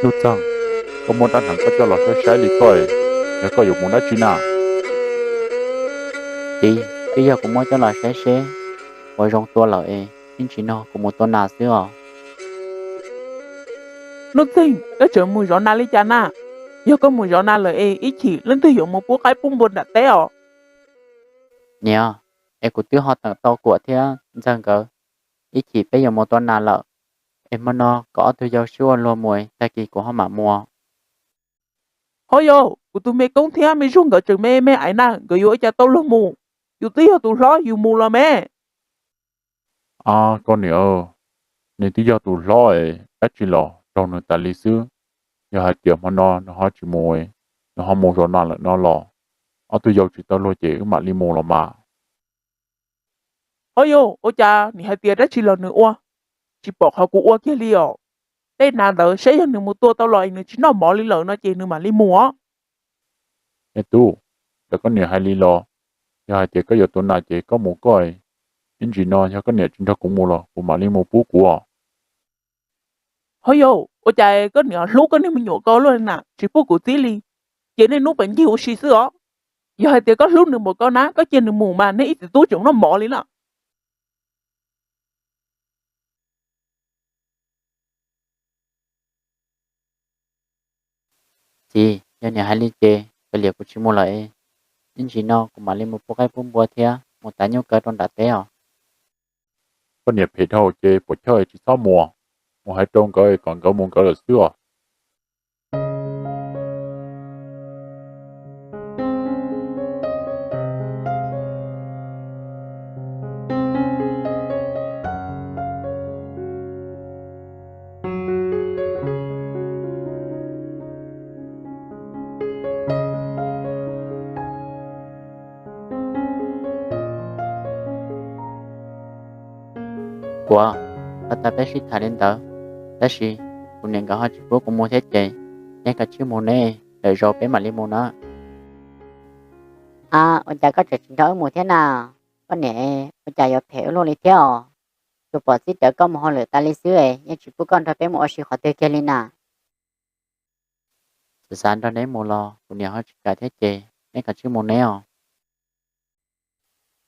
Nuj Txeeg, koj muab rab hneev koj coj los saib saib li koj, yog koj yuav mus dab tsi na? Txiv, twb yog kuv muab coj los saib seb puas zoo tua lawm es ib ntsis no kuv mus tua nas xwb os. Nuj Txeeg, koj tseem mus zov nas li cas na? Yog koj mus zov nas lawm es ib chim leej twg yuav mus pub qaib pub npua nram teb os. Niam, es kuv twb ho teem tau Kuam thiab Ntxawg nkawd, ib chim peb yuav mus tua nas lawm, es hmo no kom ob tug yau sib ua luag mus, tag kis kuv ho mam mus. Ho yau, kuv tus me koob thiab me zug nkawd tseem me me aiv na, nkawd yuav ua cas tau luag mus? Yus twb yog tus hlob yus mus los me. Ab koj niam, nws twb yog tus hlob es dab tsi los raug nws tas li xwb. Yog hais tias hmo no nws ho tsis mus, nws ho mus zov nas lawm no los, ob tug yau tsis tau luag ces wb mam li mus los mas. Ho yau, ua cas nim hais tias dab tsi los nws ua, tsis pom qhov kuv ua kiag li os. Tej nas ntawd saib yog nws mus tua tau los es nws tsis noj mov li lawm no ces nws mam li mus os. Me tub, raws koj niam hais li los, yog hais tias koj yuav tua nas ces koj mus koj, ib ntsis no yog koj niam tsis nrog kuv mus los kuv mam li mus pub kuv os. Ho yau, ua cas koj niam hlub koj niag me nyuam ko luaj li na, tsis pub kuv txib li, cia niaj hnub pem ncig ua si xwb os. Yog hais tias koj hlub nws npaum ko na, koj cia nws mus mas nej ib txiv tub tseem noj mov li na. Txiv, yog niam hais li ces kav liam kuv tsis mus lawm es, ib ntsis no kuv mam li mus pub qaib pub npua thiab mus tav nyuj kaw rau nram teb os. Koj niam phem dhau ces puas chawj tsis txhob mus, mus hais rau nkawd kom nkawd mus nkawd lawm xwb os. Kuam, txhob tas peb sib tham li ntawd, tab sis kuv niam nkawd ho tsis pub kuv mus thiab ces, nej kav tsij mus neb, lwm zaus peb mam li mus na. A, ua cas koj tseem tsis nrog wb mus thiab na? Koj niam, ua cas yuav phem ua luaj li thiab os? Tsuas pom txib rawv koj mus hauj lwm tas li xwb, yeej tsis pub koj nrog peb mus ua si qhov twg kiag li na. Txawm xav nrog neb mus los kuv niam ho tsis kam thiab ces, nej kav tsij mus neb os.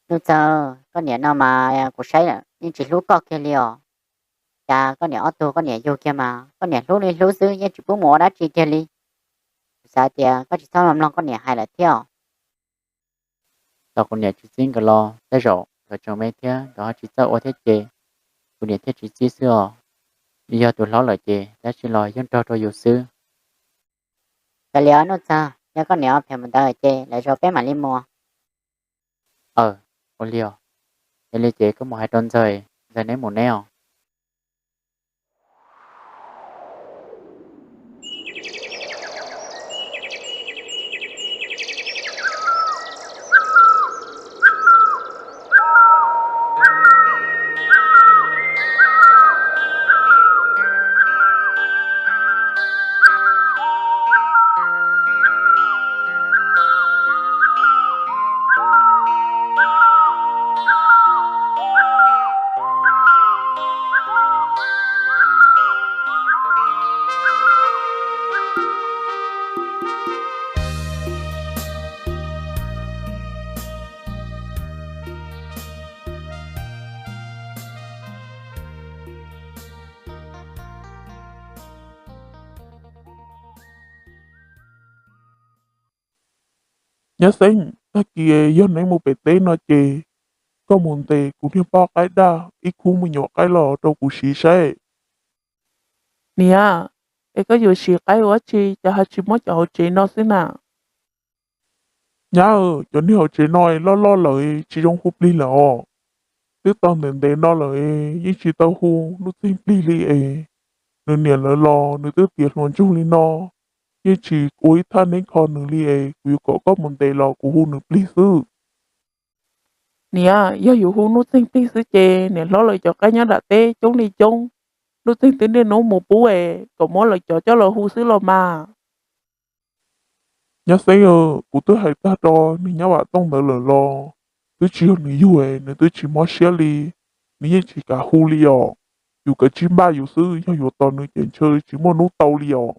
Nuj Txawg, koj niam no mas kuv saib yeej tsis hlub koj kiag li os. Cas koj niam ob tug koj niam yug kiag mas koj niam hlub li hlub xwb, yeej tsis pub mus ua dab tsi kiag li. Kuv xav tias koj tsis txhob mloog koj niam hais lawm thiab os. Thaum kuv niam tsis txib nkawd los tej zaum nkawd tseem me thiab nkawd ho tsis txawj ua thiab ces, kuv niam thiaj tsis txib xwb os. Yog tus hlob lawm ces dab tsi los yeej raug rau yus xwb. Kav liam Nuj Txawg, yog koj niam phem mus ntawd ces lwm zaus peb mam li mus. Aw, ua li os. Yog li ces koj mus hais rau Ntxawg, Ntxawg neb mus neb os. Nyab Xeeb, tag kis yog neeb mus pem teb no ces koj mus ntes kuv niag poj qaib daj ib khub me nyuam qaib los rau kuv siv saib. Niam, es koj yuav siv qaib ua dab tsi cas ho tsis muab cov hauv tsev no xwb na? Nyab, cov niag hauv tsev no loj loj lawm tsis zoo hu plig lawm os. Twb tau ntev ntev no lawm, yeej tsis tau hu Nuj Txeeg plig li es. Nws niam lawv los nws twb tiav hluas ntsug li no, yeej tsis ua ib thaj neeb kho nws li es kuv yuav kom koj mus ntes los kuv hu nws plig xwb. Niam, yog yuav hu Nuj Txeeg plig xwb ces niam hlob lawv cov qaib nyob nram teb coob li coob, Nuj Txeeg twb niaj hnub mus pub es kom muab lawv cov coj los hu xwb los mas. Nyab Xeeb, kuv twb hais tag rau niag nyab Vam Tooj ntawd lawm los twb tsis yog nws yug, nws twb tsis mob siab li, nws yeej tsis kam hu li os. Yus kav tsij npaj yus xwb, yog yuav tos nws ces ntshe tsis muaj hnub tau li os.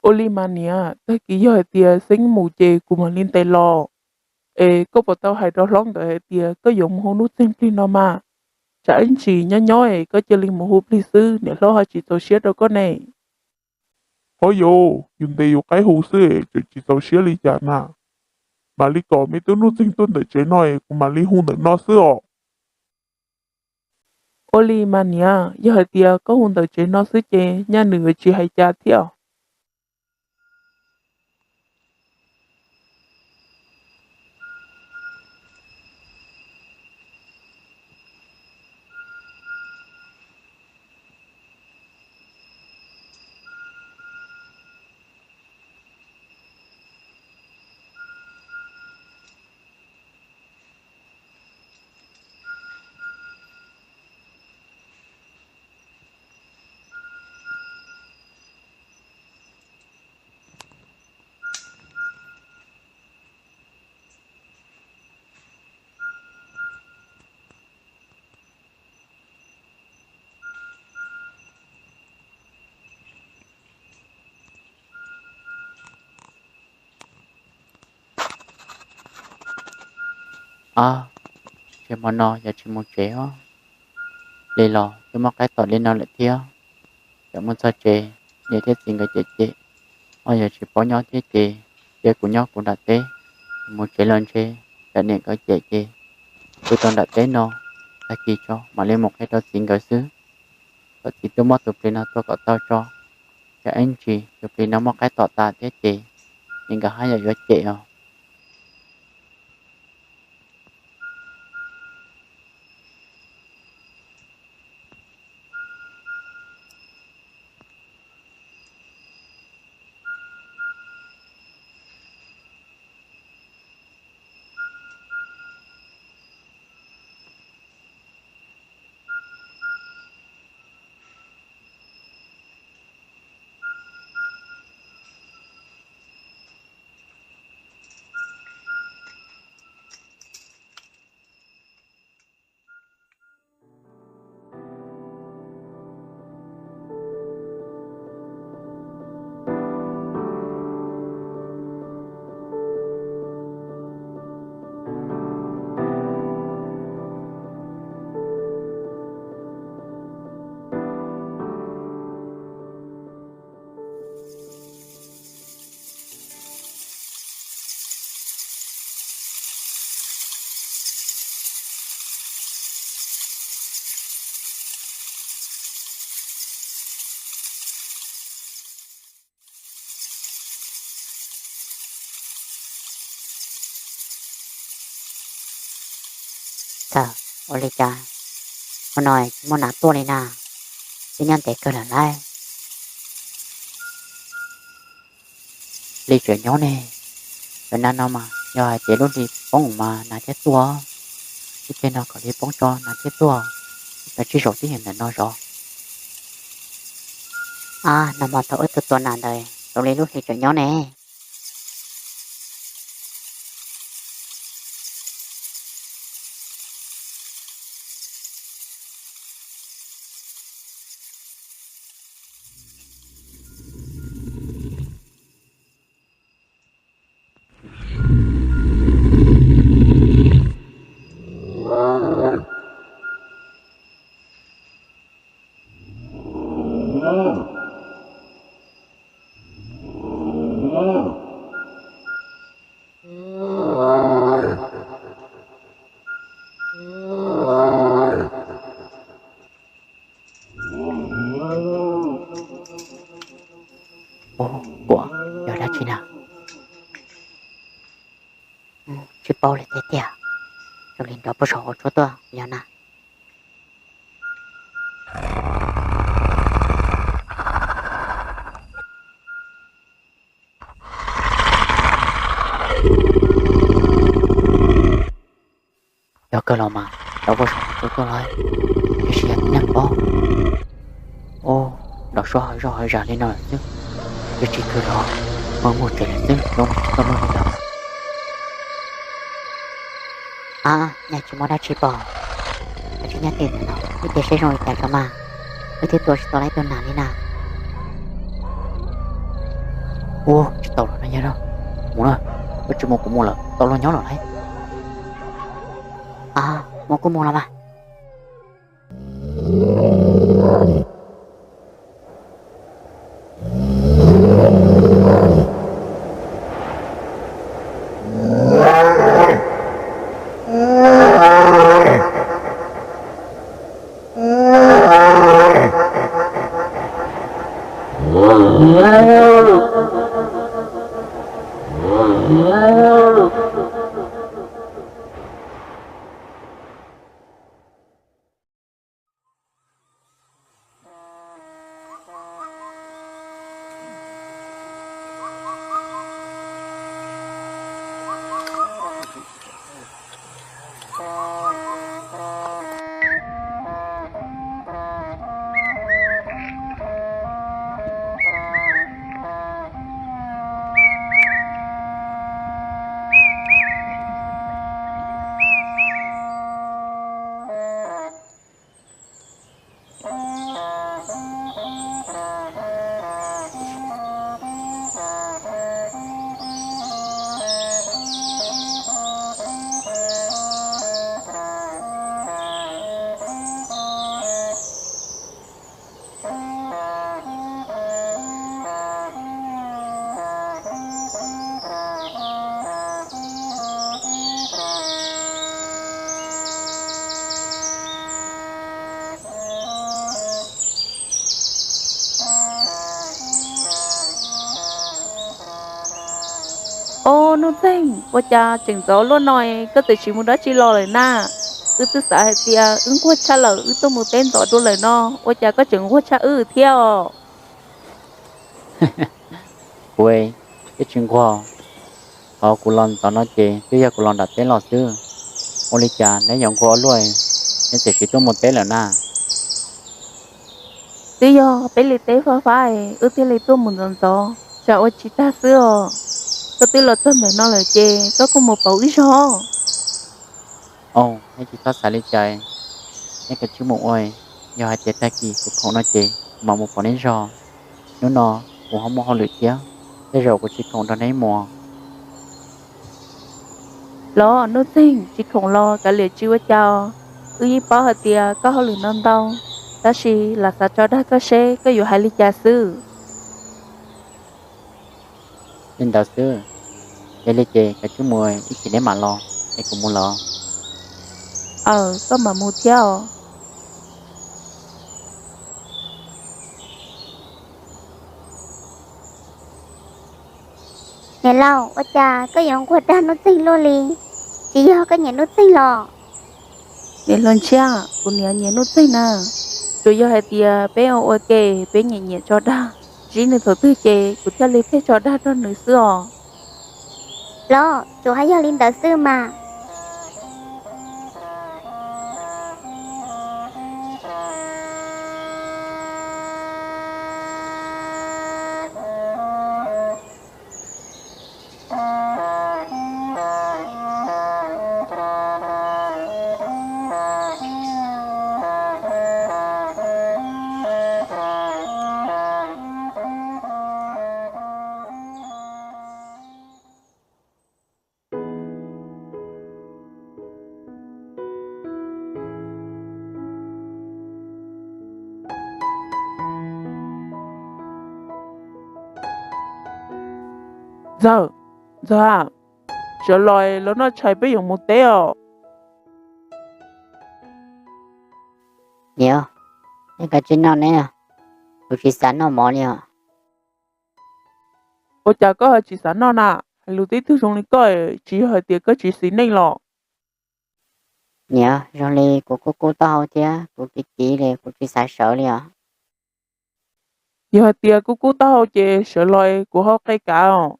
Ua li mas niam, tag kis yog hais tias Xeeb mus ces kuv mam li ntes los. Es koj puas tau hais rau hlob nkawd hais tias koj yuav mus hu Nuj Txeeg plig no mas? Tsam ib ntsis nyob nyob es koj cia li mus hu plig xwb niam hlob ho tsis txaus siab rau koj ne. Ho yus, yus ntes yus qaib hu xwb es tseem tsis txaus siab li cas na. Mam li kom me tub Nuj Txeeg tuaj ntawm tsev no es kuv mam li hu ntawm no xwb os. Ua li mas niam, yog hais tias koj hu ntawm tsev no xwb ces nyaj nws yuav tsis hais cas thiab. Ab, ces hmo no yog tsis mus tsev os, li los twb muab qaib tom li no lawm thiab. Txawm mus txog tsev, niam thiab txiv nkawd cem cem, ho yog tsis paub nyob thiab ces cia kuv nyob kuv nram teb, mus tsev los ntshe tsam niam nkawd cem ces pw tau nram teb no, tag kis tso mam li mus qhia rau txiv nkawd xwb. Kom txiv tuaj muab tus plis no tua kom tau tso, tsam ib ntsis tus plis no muab qaib tom tas thiab ces niam nkawd haj yam yuav cem os. Txawm ua li cas hmo no tsis muaj nas tuaj li na, twb nyob ntev kawg lawm lauj. Hli tseem nyob ne, cov nas no mas yog hais tias lub hli poob mas nas thiaj tuaj, ib pliag no kom hli poob tso nas thiaj tuaj, ib pliag tsib zaug twb yog ntawm no zov. Ab, nag hmo thaum wb tuaj tua nas ntawd zoo li lub hli tseem nyob ne. paub li tiag tiag. Zoo li nrov puag saum hauv tsua tuaj yog na. Yog kawg los mas, nrov puag saum hauv tsua tuaj los, tiam sis yog tib neeg paub. Ub, nrov suab hawv zoj hawv zas li no lawm xwb, twb tsis kawg los, muaj muaj tsev lawm xwb, lub no tsis tau luag li lawm. A, nyob tsis muaj dab tsi pom, koj tsis nyob twj ywm ntawm no, wb cia seb zoo li cas tso mas, wb twb tua tsis tau ib tug nas li na. Ua tsis tau lawm no yog, mus na, wb tsis mus kuv mus lawm, tau luag nyob lawm lauj. A, mus kuj mus los mas. Ob, Nuj Txeeg, ua cas tseem ntxov luaj no, koj txawm tsis mus dab tsi los lawm na? Wb twb xav hais tias wb nquag tshaj lawm, wb tuaj mus teb ntxov dua lawm no, ua cas koj tseem nquag tshaj wb thiab os? Kuv twb tsis nquag, qhov kuv los ntxov no ces twb yog kuv los nram teb los xwb. Ua li cas neb yuav nquag ua luaj, neb txawm siv tuaj mus teb lawm na? Twb yog peb li teb fab fab, wb thiaj li tuaj mus ntxov ntxov, tsam ua tsis tag xwb os. Koj twb los txog ntawm no lawm ces koj kuj mus pauv wb zog. Au, neb tsis txhob xav li cas, neb kav tsij mus ua, yog hais tias tag kis kuv khoom no ces kuv mam mus pauv neb zog. Hnub no kuv ho muaj hauj lwm thiab, tej zaum kuv tsis khoom nrog neb mus. Los Nuj Txeeg, tsis khoom los kav liam tsis ua cas, wb yeej paub hais tias koj hauj lwm ntau ntau, tab sis lam xav tso dag koj seb koj yuav hais li cas xwb. Li ntawd xwb, yog li ces kav tsij mus, ib chim neb mam los, es kuv mus lawm. Aws, koj mam mus thiab os. Niam laus, ua cas koj yuav nquag dag Nuj Txeeg luaj li? Tsis yog koj nyiam Nuj Txeeg los? Niam hluas ntshiab, kuv niam nyiam Nuj Txeeg na. Tsuas yog hais tias peb ua ua ke, peb nyiam nyiam tso dag, ntsib nws thaum twg ces kuv thiaj li pheej tso dag rau nws xwb os. Los tsuas hais yog li ntawd xwb mas. Ntxawg, Ntxawg, sawv los, los noj tshais peb yuav mus teb os. Niam, nej kav tsij noj ne, kuv tsis xav noj mov li os. Ua cas koj ho tsis xav noj na? Hais lus tib tug zoo li koj, tsis yog hais tias koj tsis xis neej los? Niam, zoo li kuv kub kub taub hau thiab kuv kiv kiv li, kuv tsis xav sawv li os. Yog hais tias kub kub taub hau ces sawv los kuv ho qe kav os.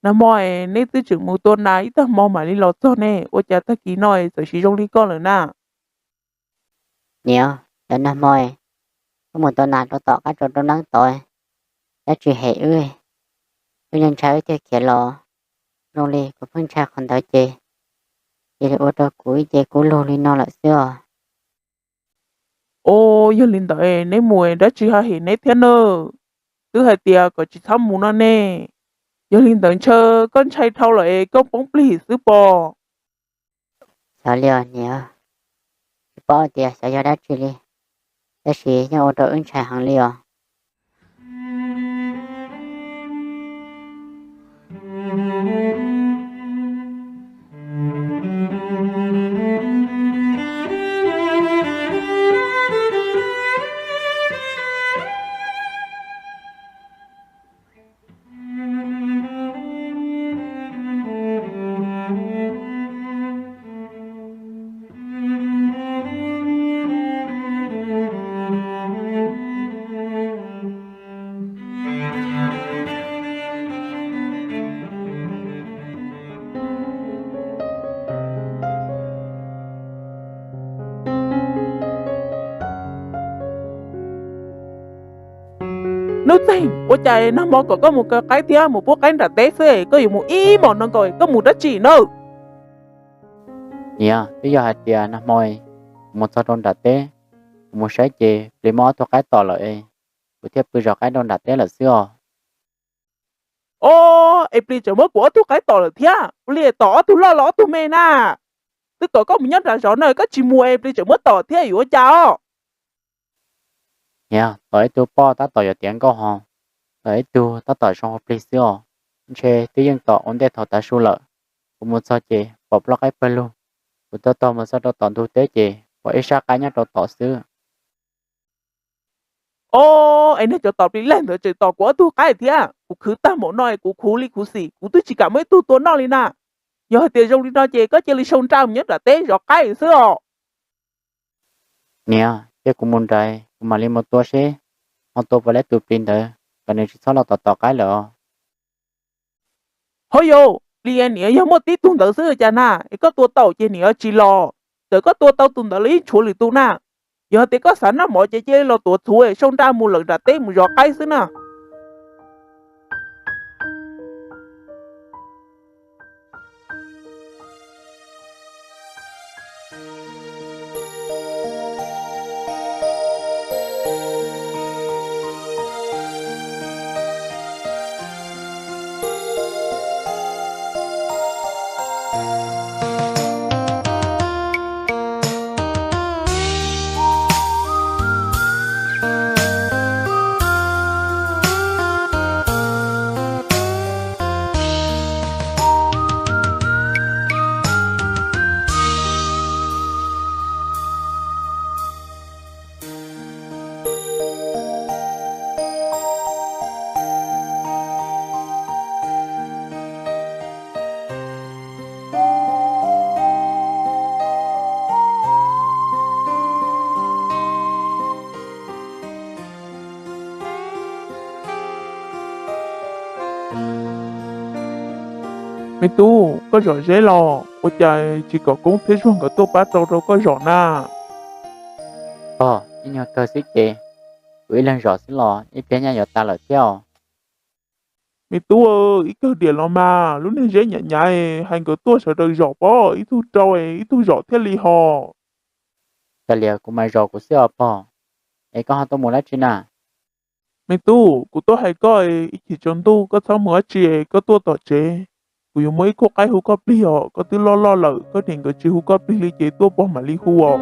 Nag hmo es neb twb tseem mus tua nas ib tag hmo mam li los txog ne, ua cas tag kis no es txawm siv zoo li koj lawm na? Niam, lawv nag hmo wb mus tua nas rau tom qab tsaus rau neeb tod, dab tsi hem wb, wb ntshai wb thiaj khiav los. Zoo li kuv pheej ntshai qhov ntawd ces cia li ua rau kuv ib ce kub lug li no lawm xwb os. Os, yog li ntawd neb mus dab tsi ho hem neb thiab na? Twb hais tias kom tsis txhob mus no ne. Yog li ntawd ntshe koj ntshai dhau lawm es koj poob plig xwb pob. Xyov li os niam, tsis paub tias xyov yog dab tsi li, tab sis yeej ua rau wb ntshai heev li os. Nuj Txeeg, ua cas nag hmo kom koj mus kaw qaib thiab mus pub qaib nram teb xwb, koj yuav mus ib hmos no nkaus, koj mus dab tsi na? Niam, twb yog hais tias nag hmo kuv mus txog rau nram teb, kuv mus saib ces plis muab ob tug qaib tom lawm, kuv thiaj pw zov qaib rau nram teb lawm xwb os. Os, es plis tseem muab kuv ob tug qaib tom lawm thiab, ua li tom ob tug loj los ob tug me na? Twb kom koj mus nyob nram zos no koj tsis mus es plis tseem muab tom thiab yuav ua cas os? Niam, tom ib tug poj tab tom yuav tiav nkauj ho, tom ib tug tab tom zoo ua plig xwb os. Ntshe twb yeej tom ua ntej thaum tav su lawm. Kuv mus txog ces pom ploj qaib pawg lug, kuv taug taug mus txog rau tom ntug teb ces pom ib sab qaib nyob rau tom xwb. Os, es niag cov tom plis lag ntawd tseem tom kuv ob tug qaib thiab, kuv khwv tag npaum no es kuv khuv li khuv xim, kuv twb tsis kam muab ib tug tua noj li na. Yog hais tias zoo li no ces koj cia li sau nra mus nyob nram teb zov qaib xwb os. Niam, cia kuv mus nrad kuv mam li mus tua seb ho tua puas tau tus plis ntawd kom nws tsis txhob los tom tom qaib lawm os. Ho yau, plis niam yog muaj tib tug ntawd xwb cas na, es koj tua tau ces niam yuav tsis los, txawm koj tua tau tus ntawd los yeej tshuav lwm tus na. Yog hais tias koj xav noj mov ces cia li los tuav txhuv sau nra mus lawm nram teb mus zov qaib xwb na. Me tub, koj zom zeb los ua cas tsis kom Koob thiab Zuag nkawd tuaj pab rau rau koj zom na? Pog, ib nyuag kawg xwb ces kuv ib leeg zom xwb los ib pliag nyaj yuav tas lawm thiab os. Me tub, ib kawg diam los mas, lub niag zeb hnyav hnyav, hais nkawd tuaj sawv daws zom pob, ib tug rau ib tug zom thiaj li hos. Tag lias kuv mas zom kuv xwb os pog, es koj ho tuaj mus dab tsi na? Me tub, kuv tuaj hais koj, ib chim tsaus ntuj koj txhob mus dab tsi, koj tuaj tom tsev, kuv yuav muab ib khub qaib hu koj plig os, koj twb loj loj lawm, koj niam nkawd tsis hu koj plig li ces tuaj pog mam li hu os.